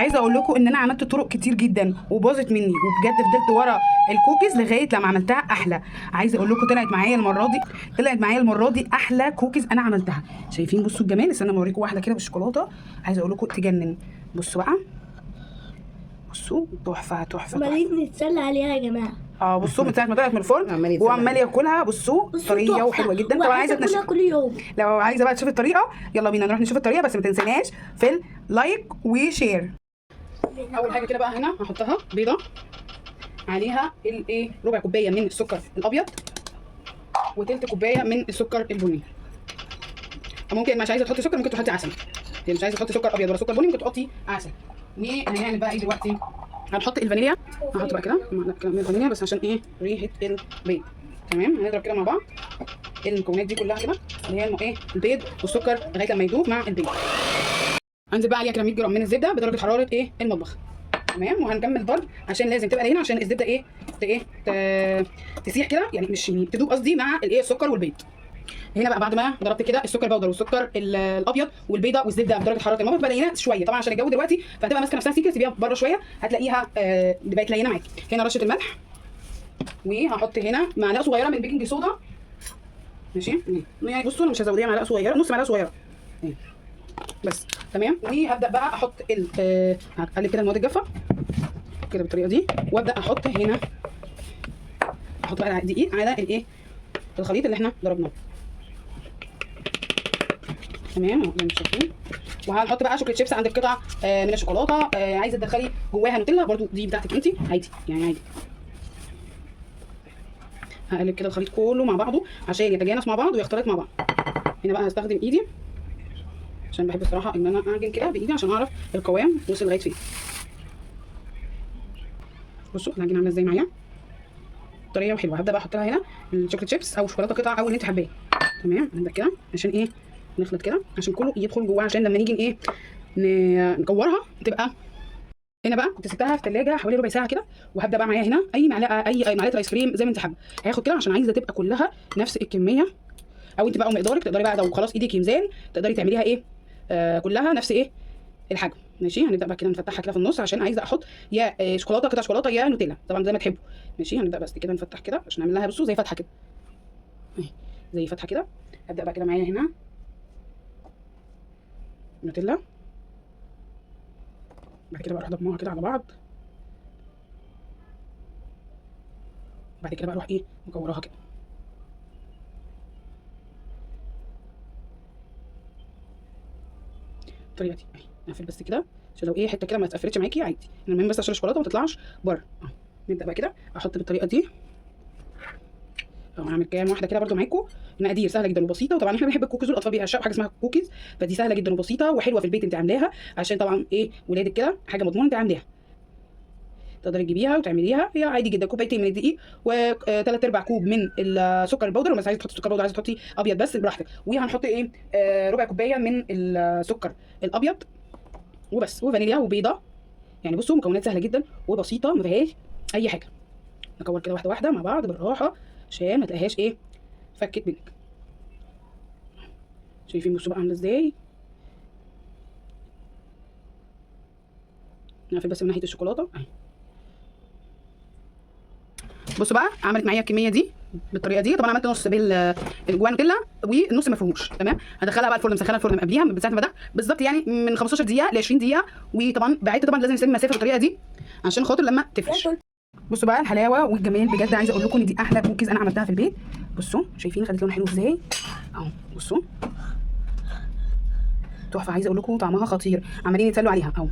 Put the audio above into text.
عايزه اقول لكم ان انا عملت طرق كتير جدا وباظت مني، وبجد فضلت ورا الكوكيز لغاية لما عملتها احلى. عايزه اقول لكم طلعت معايا المرة دي، طلعت معايا المرة دي احلى كوكيز انا عملتها. شايفين بصوا الجمال؟ استنى ما اوريكم واحدة كده بالشوكولاته، عايزه اقول لكم تجنن. بصوا بقى، بصوا تحفة تحفة تحفة. عمالين نتسلى عليها يا جماعة. اه بصوا من ساعة ما طلعت من الفرن عمال يتسلى وهو عمال عليها. ياكلها. بصوا بصوا طرية تحفة. وحلوه جدا. طبعا وعايزة عايزه اكلها تنشف، كل يوم. لو عايزه بقى تشوف الطريقة يلا بينا نروح نشوف الطريقة، بس ما تنسيناش في ال like و share. اول حاجة كده بقى هنا هحطها بيضة عليها الايه، ربع كوباية من السكر الابيض وتلت كوباية من السكر البني. ممكن مش عايزه تحطي سكر ممكن تحطي عسل، يعني مش عايزه تحطي سكر ابيض ولا سكر بني ممكن تحطي عسل. وهنعمل بقى ايه دلوقتي؟ هنحط الفانيليا، هحط بقى كده معلقه كده من الفانيليا بس عشان ايه؟ ريحه البيض. تمام، هنضرب كده مع بعض المكونات دي كلها كده اللي هي ايه، البيض والسكر لغاية لما يدوب مع البيض. هنزل بقى عليها كده 100 جرام من الزبدة بدرجة حرارة ايه؟ المطبخ. تمام، وهنكمل ضرب عشان لازم تبقى لينه، عشان الزبدة ايه؟ ايه تسيح كده، يعني مش يعني تدوب قصدي مع الايه، السكر والبيض. هنا بقى بعد ما ضربت كده السكر powder والسكر الابيض والبيضة والزبده بدرجة حرارة المطبخ، بقى لينه شوية طبعا عشان الجو دلوقتي، فهتبقى ماسكه نفسها سيكه، سيبيها بره شوية هتلاقيها بقت لينه معاكي. هنا رشه الملح، وهحط هنا معلقه صغيرة من ال baking soda. ماشي، يعني بصوا انا مش هزوديها، معلقه صغيرة، نص معلقه صغيرة بس. تمام، وهبدا بقى احط ال هقلب كده المواد الجافه كده بالطريقة دي، وابدا احط هنا، احط بقى دقيق على الايه، الخليط اللي احنا ضربناه. تمام اهو زي ما انتم شايفين. وهنحط بقى chocolate chips، عندك قطع من الشوكولاتة، عايزه تدخلي جواها نوتيلا برضو دي بتاعتك انت، عادي يعني عادي. هقلب كده الخليط كله مع بعضه عشان يتجانس مع بعض ويختلط مع بعض. هنا بقى هستخدم ايدي عشان بحب الصراحة ان انا اعجن كده بايدي عشان اعرف القوام وصل لغاية فين. بصوا العجينة عامله ازاي معايا، طرية وحلوه. هبدا بقى احط لها هنا ال chocolate chips او شوكولاتة قطع او اللي انت حباه. تمام، نبدا كده عشان ايه، نخلط كده عشان كله يدخل جواه، عشان لما نيجي ايه نكورها تبقى. هنا بقى كنت سبتها في الثلاجة حوالي ربع ساعة كده، وهبدا بقى معايا هنا اي معلقه، اي معلقه ايس كريم زي ما انت حابة. هاخد كده عشان عايزه تبقى كلها نفس الكمية، او انت بقى ومقدارك تقدري بقى لو خلاص ايدك ميزان تقدري تعمليها ايه، كلها نفس ايه الحجم. ماشي، هنبدا بقى كده نفتحها كده في النص عشان عايزه احط يا شوكولاتة قطع شوكولاتة يا نوتيلا طبعا زي ما تحبوا. ماشي، هنبدا بس كده نفتح كده عشان نعمل لها بصوا زي فتحه كده، زي فتحه كده. هبدا بقى كده معايا هنا نوتيلا، بعد كده بقى اروح ضمها كده على بعض، بعد كده بقى اروح ايه مكوراها كده. بالطريقة دي اهي، نقفل بس كده عشان لو ايه حتة كده ما اتقفلتش معاكي عادي، المهم بس عشان الشوكولاتة ما تطلعش بره. اهو نبدا بقى كده احط بالطريقة دي. اهو هعمل كام واحدة كده برده معاكم. المقادير سهلة جدا وبسيطة، وطبعا احنا بنحب الكوكيز والاطفال بيعشقوا حاجة اسمها كوكيز، فدي سهلة جدا وبسيطة وحلوه في البيت انت عاملاها، عشان طبعا ايه ولادك كده حاجة مضمونه انت عاملاها، تقدري تجيبيها وتعمليها. هي عادي جدا، كوبايتين من الدقيق وثلاث ارباع كوب من السكر ال powder، ومش عايزه تحطي سكر powder عايزه تحطي ابيض بس براحتك. وهنحط ايه، ربع كوباية من السكر الابيض وبس، وفانيليا وبيضه. يعني بصوا مكونات سهلة جدا وبسيطة ما فيهاش اي حاجة. نكور كده واحدة واحدة مع بعض بالراحة عشان ما تلاقيهاش ايه فكت منك. شايفين بصوا بقى عامله ازاي؟ نقفل بس من ناحية الشوكولاتة اهي. بصوا بقى عملت معايا الكمية دي بالطريقة دي. طبعا عملت نص بالجوان نوتيلا والنص ما فيهوش. تمام، هدخلها بقى الفرن، مسخنه الفرن قبليها من ساعة ما بدأ بالظبط، يعني من 15 دقيقة ل 20 دقيقة. وطبعا بعدت، طبعا لازم نسيب مسافة بالطريقة دي عشان خاطر لما تفرش. بصوا بقى الحلاوة والجمال، بجد عايزه اقول لكم ان دي احلى كوكيز انا عملتها في البيت. بصوا شايفين خدت لون حلو ازاي اهو، بصوا تحفة. عايزه اقول لكم طعمها خطير، عمالين يتسلوا عليها اهو.